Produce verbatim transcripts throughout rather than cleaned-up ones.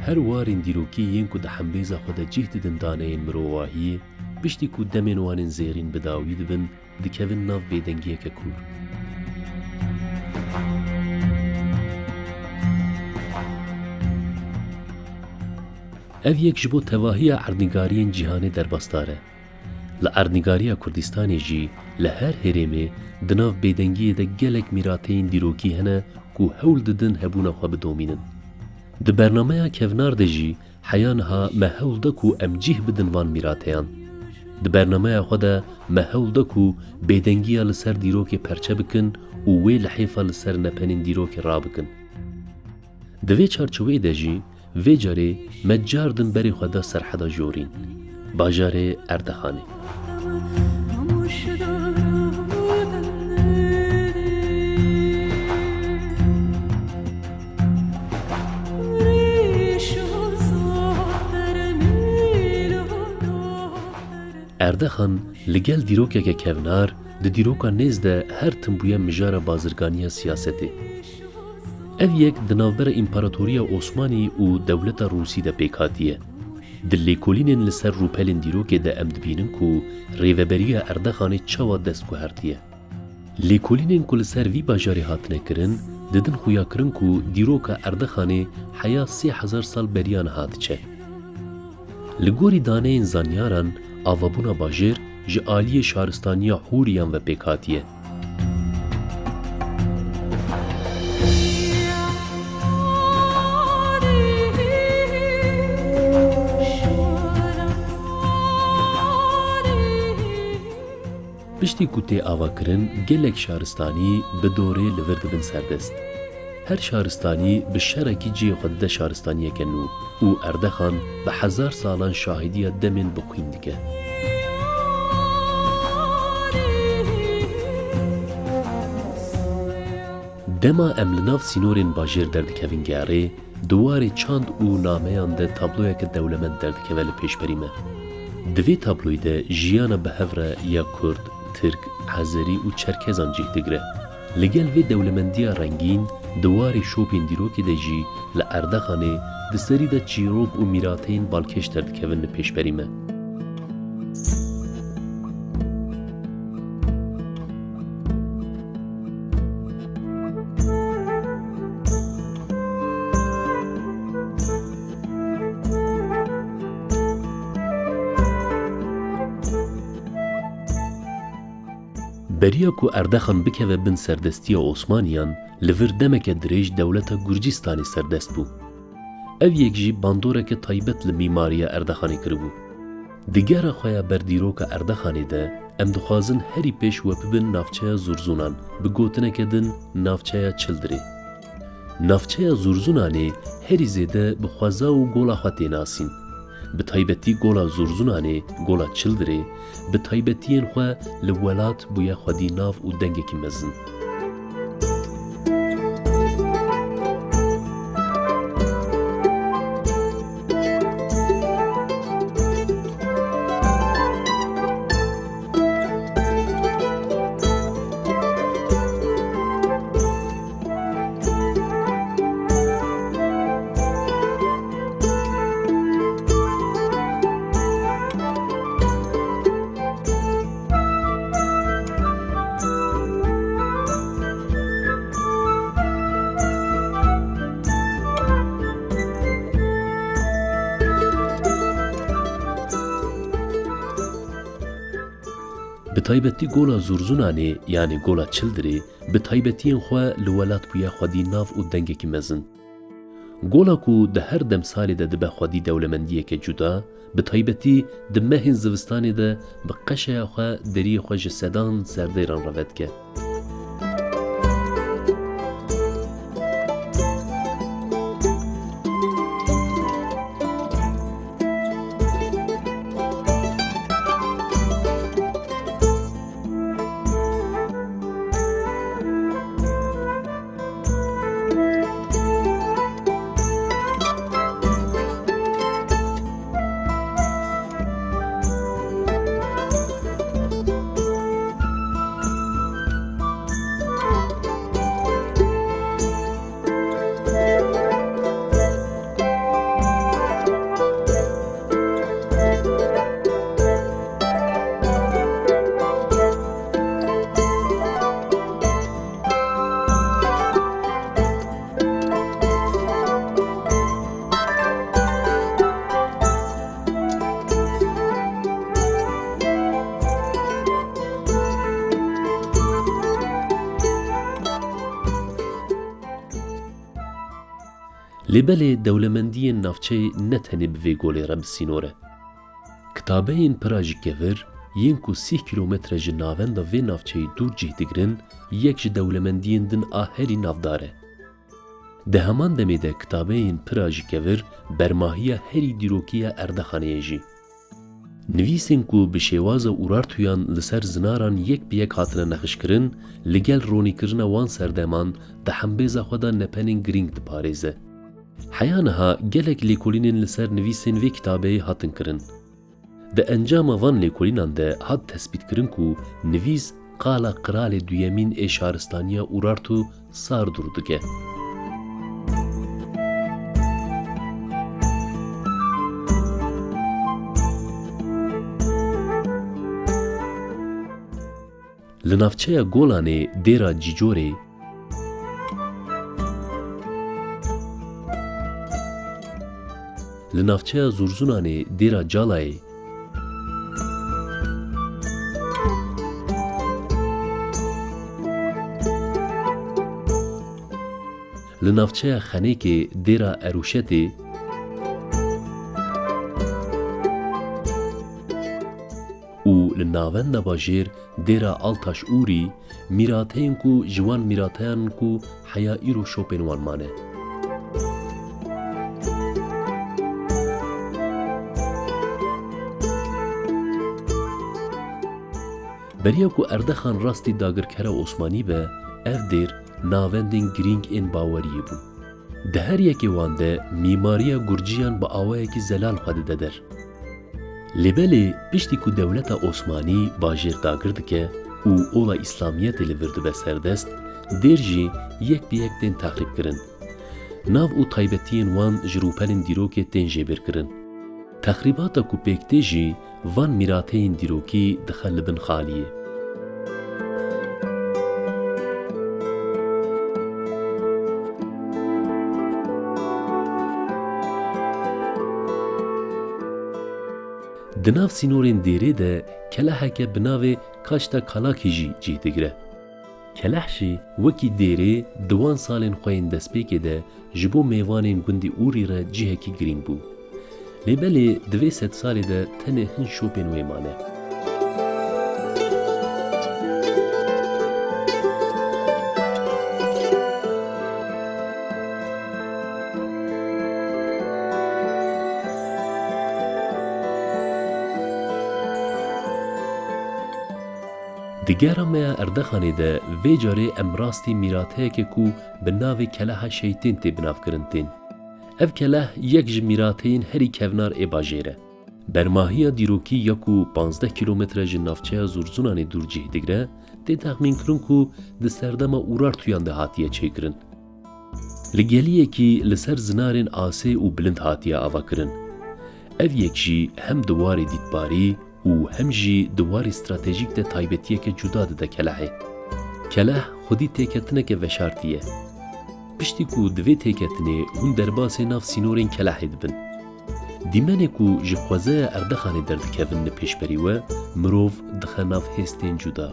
Her warên dîrokî yên ku di hembêza xwe de cih didin daneyên mirovahiyê, piştî ku demên wan ên zêrîn bi dawî dibin, dikevin nav bêdengiyeke kûr. Ev yek ji bo tevahiya erdnîgariyên cîhanê derbasdar e. Li erdnîgariya Kurdistanê jî li her herêmê di nav bêdengiyê de gelek mîrateyên dîrokî hene ku hewl didin hebûna xwe bidomînin. Di bernameya Kevnar de jî heya niha me hewl da ku em cih bidin van mîrateyan. Di bernameya xwe de me hewl da ku bêdengiya li ser dîrokê perçe bikin û wê lihêfa li ser nepenên dîrokê rabikin. Di vê çarçoveyê de jî vê carê me cardin berê xwe da serheda jorîn, bajarê Erdexanê. Erdexan li gel dîrokeke kevnar di dîroka nêz de her tim bûye mijara bazirganiya siyasetê. Ev yek di navbera Împaratoriya Osmanî û Dewleta Rûsî de pêk hatiye. Di lêkolînên li ser rûpelên dîrokê de em dibînin ku rêveberiya Erdexanê çawa dest guhertiye. Lêkolînên ku li ser vî bajarê hatine kirin, didin xuyakirin ku dîroka Erdexanê heya sê hezar sal beriya niha diçe. Li gorî daneyên zanyaran, avabûna bajêr ji aliyê şaristaniya Hûriyan ve pêk hatiye. Piştî ku tê avakirin, gelek şaristanî bi dorê li vir dibin serdest. Her şaristanî bi şerekî cihê xwe dide şaristaniyeke nû û Erdexan bi hezar salan şahidiya demên bi xwîn dike. Dema em li nav sînorên bajêr derdikevin gerê, di warê çand û nameyan de tabloyeke dewlemend derdikeve li pêşberî me. Di vê tabloyê de jiyana bi hev re ya Kurd, Tirk, Ezerî û Çerkezan cih digire. Li gel vê dewlemendiya rengîn, di warê şopên dîrokê de jî li Erdexanê di serî de çîrok û mîrateyên balkêş derdikevin li pêşberî me. Beriya ku Erdexan bikeve bin serdestiya Osmaniyan, li vir demeke dirêj dewleta Gurcistanê serdest bû. Ev yek jî bandoreke taybet li mîmariya Erdexanê kiribû. Di gera xwe ya ber dîroka Erdexanê de, em dixwazin herî pêş we bibin navçeya Zûrzûnan, bi gotineke din navçeya Çildirê. Navçeya Zûrzûnanê herî zêde bi xweza û gola xwe tê nasîn. Bi taybetî gola Zûrzûnanê, gola Çildirê, bi taybetiyên xwe li welat bûye xwedî nav û dengekî mezin. Bi taybetî gola Zûrzûnanê, yanî gola Çildirê, bi taybetiyên xwe li welat bûye xwedî nav û dengekî mezin. Gola ku di her demsalê de dibe xwedî dewlemendiyeke cuda, bi taybetî di mehên zivistanê de bi qeşeya xwe deriyê xwe ji sedan serdêran re vedike. Lê belê dewlemendiyên navçeyê ne tenê bi vê golê re bi sînor e. Kitabeyên pira ji kevir, yên ku sîh kîlometre ji navenda vê navçeyê dûr cih digirin, yek ji dewlemendiyên din a herî navdar e. Di heman demê de kitabeyên pira ji kevir bermahiya herî dîrokî ya Erdexanê ye jî. Nivîsên ku bi şêwaza Urartuyan li ser zinaran yek bi yek hatine nexişkirin, li gel ronîkirina wan serdeman di hembêza xwe de nepenên girîng diparêze. Heya niha gelek lêkolînên li ser nivîsên vê kitabeyê hatin kirin. Di encama van lêkolînan de hat tespîtkirin ku nivîs qala qiralê duyemîn ê şaristaniya Urartu sar dûr dike. Li navçeya Golanê dêra Cîcorê, li navçeya Zûrzûnanê dêra Calayê, li navçeya Xenêkê dêra Erûşetê û li navenda bajêr dêra Altaş Ûrî mîrateyên ku ji wan mîrateyan ku heya îro şopên wan mane. Beriya ku Erdexan rastî dagirkera Osmanî be, ev dêr navendên girîng ên baweriyê bûn. Di her yekê wan de mîmariya gurciyan bi awayekî zelal xwe dide der. Lê belê piştî ku dewleta Osmanî bajêr dagir dike û ola Îslamiyetê li vir dibe serdest, dêr jî yek bi yek tên texrîbkirin. Nav û taybetiyên wan ji rûpelên dîrokê tên jêbirkirin. Texrîbata ku pêk tê jî van mîrateyên dîrokî dixe li bin xaliyê. Di nav sînorên dêrê de keleheke bi navê Kaşta Kalakî jî cih digire. Keleh jî wekî dêrê di wan salên xwe yên destpêkê de ji bo mêvanên gundî Ûrî re cihekî girîng bû. Lê belê di vê sedsalê de tenê hin şopên wê mane. Di gera me ya Erdexanê de vê carê em rastî mîrateyeke ku bi navê Keleha Şeytên tê binavkirin tên. Ev keleh yek ji mîrateyên herî kevnar ê bajêr e. Bermahiya dîrokî ya ku panzdeh kîlometre ji navçeya Zûrzûnanê dûr cih digire, tê texmînkirin ku di serdema Urartuyan de hatiye çêkirin. Li geliyekî li ser zinarên asê û bilind hatiye avakirin. Ev yek jî hem di warê dîtbarî û hem jî di warê stratejîk de taybetiyeke cuda dide kelehê. Keleh xwedî têketineke veşartî ye. Piştî ku di vê têketinê hûn derbasê nav sînorên kelehê dibin. Dîmenê ku ji xwezeya Erdexanê derdikevin li pêşberî we, mirov dixe nav hêstên cuda.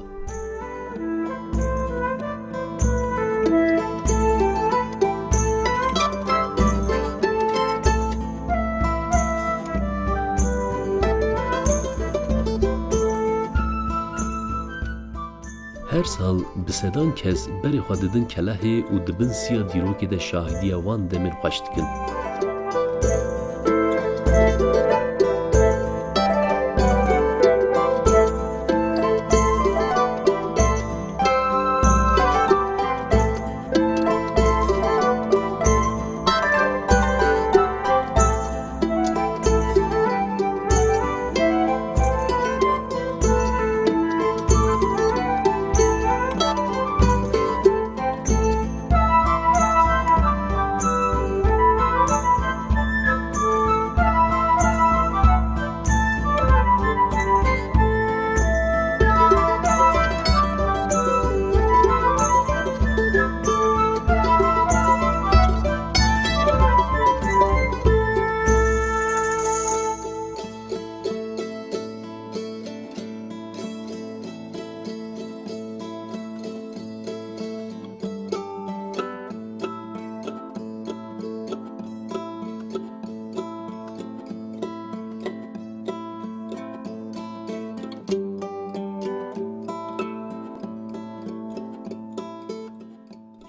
Sal bi sedan kes berê xwe didin kelehê û di bin siya dîrokê de şahidiya wan demên xweş dikin.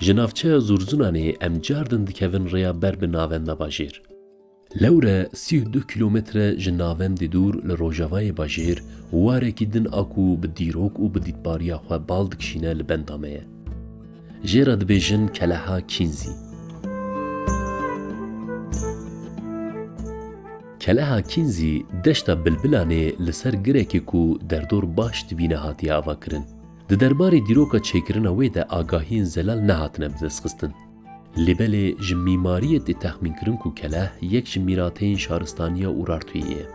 Ji navçeya Zûrzûnanê em cardin dikevin rêya ber bi navenda bajêr. Lewre sî û du kîlometre ji navendê dûr li rojavayê bajêr, warekî din a ku bi dîrok û bi dîtbariya xwe bal dikişîne, li benda me ye. Jê re dibêjin Keleha Kînzî. Keleha Kînzî deşta Bilbilanê li ser girekê ku derdor baş dibîne hatiye avakirin. Di derbarê dîroka çêkirina wê de agahiyên zelal nehatine bidestxistin. Lê belê ji mîmariyê tê texmînkirin ku Keleh yek ji mîrateyên şaristaniya Urartuyê ye.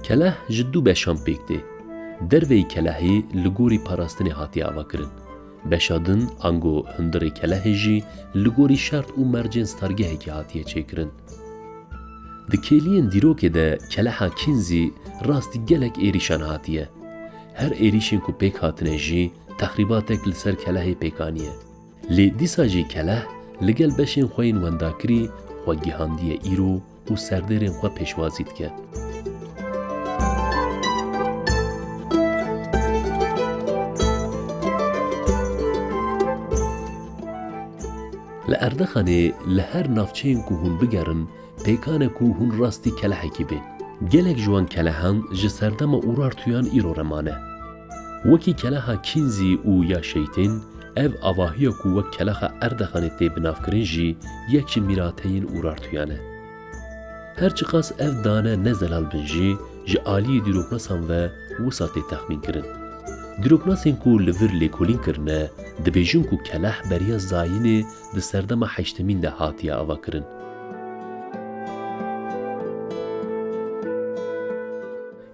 Keleh ji du beşan pêk tê. Derveyî Kelehê li gorî parastinê hatiye avakirin. Beşa din ango hundirê Kelehê jî li gorî şert û mercên stargehekî hatiye çêkirin. Di kêliyên dîrokê de Keleha Kînzî rastî gelek êrîşan hatiye. Her êrîşên ku pêk hatine jî texrîbatek li ser Kelehê pêk aniye. Lê dîsa jî Keleh li gel beşên xwe yên wendakirî xwe gihandiye îro û serdêrên xwe pêşwazî dike. Li Erdexanê li her navçeyên ku hûn bigerin, pêkan e ku hûn rastî Kelehekî bên. Gelek ji wan Kelehan ji serdema Urartuyan îro re mane. Wekî Keleha Kînzî û ya Şeytên, ev avahiya ku wek Keleha Erdexanê tê binavkirin jî yek ji mîrateyên Urartuyan e. Her çiqas ev dane ne zelal bin jî, ji aliyê dîroknasan ve wisa tê texmînkirin. Dîroknasên ku li vir lêkolîn kirine, dibêjin ku Keleh beriya zayînê di serdema heştemîn de hatiye avakirin.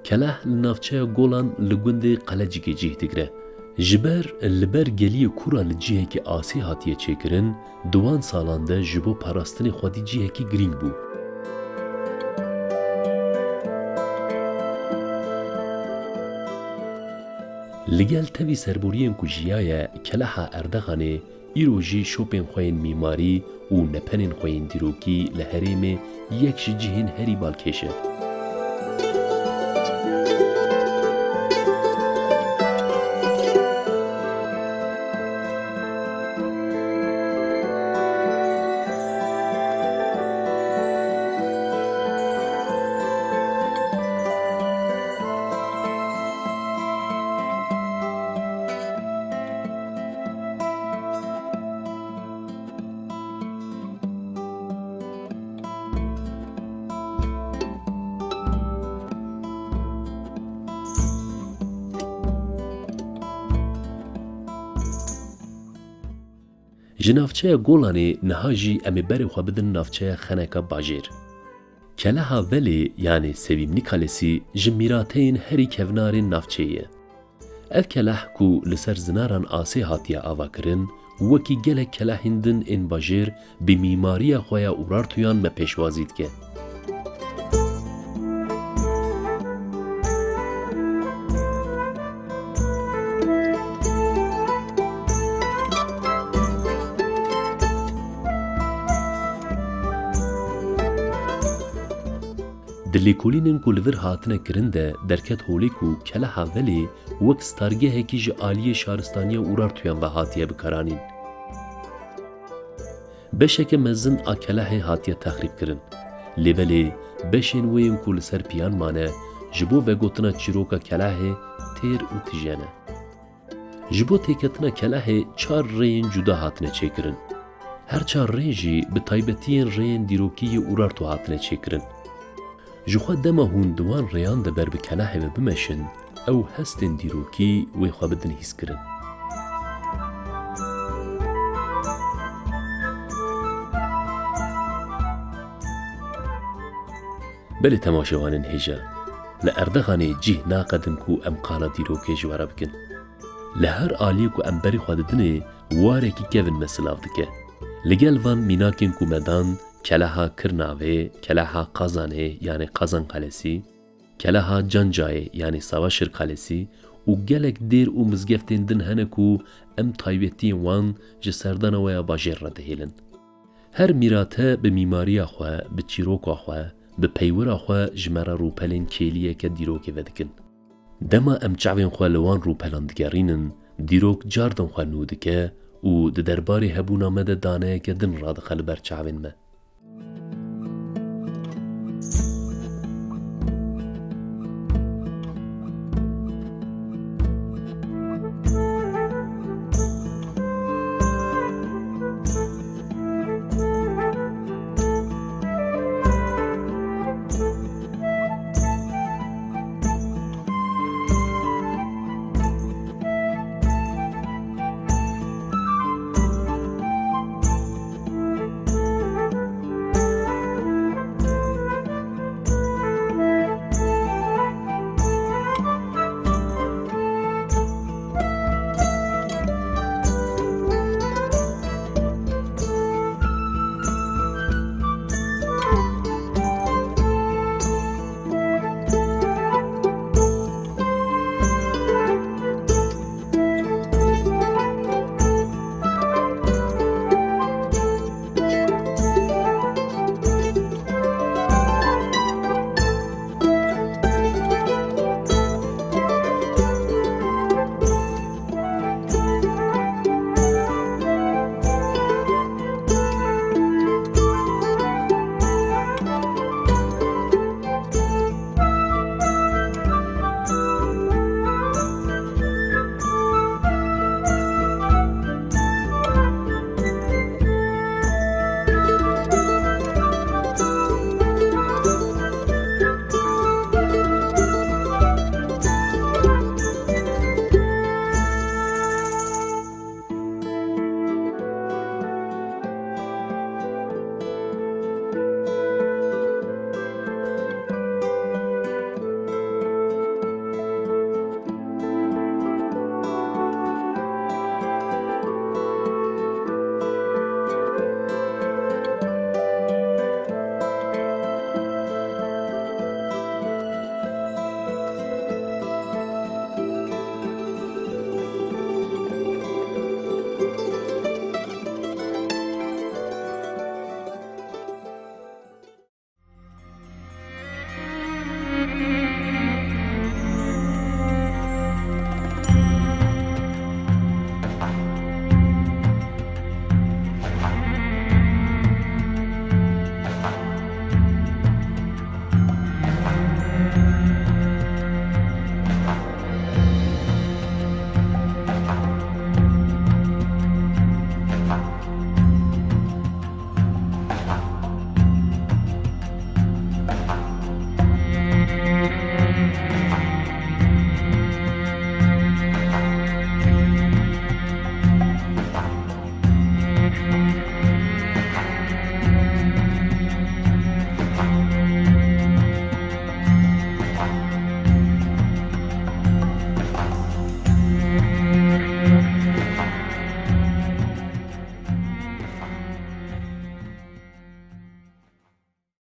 Keleh li navçeya Golan li gundê Qelecikê cih digire. Ji ber li ber geliyê kû re li cihekî asê hatiye çêkirin, di wan salan de ji bo parastinê xwedî cihekî girîng bû. Li gel tevî serboriyên ku jiyaye, Keleha Erdexanê îro jî şopên xwe yên mîmarî û nepenên xwe yên dîrokî li herêmê yek ji cihên herî balkêş e. Ji navçeya Golanê niha jî em ê berê xwe bidin navçeya Xeneka Bajêr. Keleha Velê, yanê Sevîmlî Kalesî, ji mîrateyên herî kevnarên navçeyê ye. Ev keleh ku li ser zinaran asê hatiye avakirin, wekî gelek kelehên din ên bajêr bi mîmariya xwe ya Urartuyan me pêşwazî dike. Di lêkolînên ku li vir hatine kirin de derket holê ku Keleha Velê wek stargehekî ji aliyê şaristaniya Urartuyan ve hatiye bikaranîn. Beşeke mezin a Kelehê hatiye texrîbkirin. Lê belê beşên wê yên ku li ser piyan mane, ji bo vegotina çîroka Kelehê têr û tije ne. Ji bo têketina Kelehê çar rêyên cuda hatine çêkirin. Her çar rê jî bi taybetiyên rêyên dîrokî yê Urartu hatine çêkirin. Jixwe dema hûn di wan rêyan de ber bi Kelehê ve bimeşin, ew hestên dîrokî wê xwe bidin hîskirin. Belê temaşevanên hêja, li Erdexanê cih naqedin ku em qala dîrokê ji we re bikin. Li her aliyê ku em berê xwe didinê, warekî kevin me silav dike. Li gel van mînakên ku me dan, Keleha Kirnavê, Keleha Qazanê, yanê Qazan Kalesi, Keleha Cancayê, yanê Savaşir Kalesi û gelek dêr û mizgeftên din hene ku em taybetiyên wan ji serdana we ya bajêr re dihêlin. Her mîrate bi mîmariya xwe, bi çîroka xwe, bi peywira xwe ji me re rûpelên kêliyeke dîrokê vedikin. Dema em çavên xwe li wan rûpelan digerînin, dîrok cardin xwe nû dike û di derbarê hebûna me de daneyeke din radixe li ber çavên me.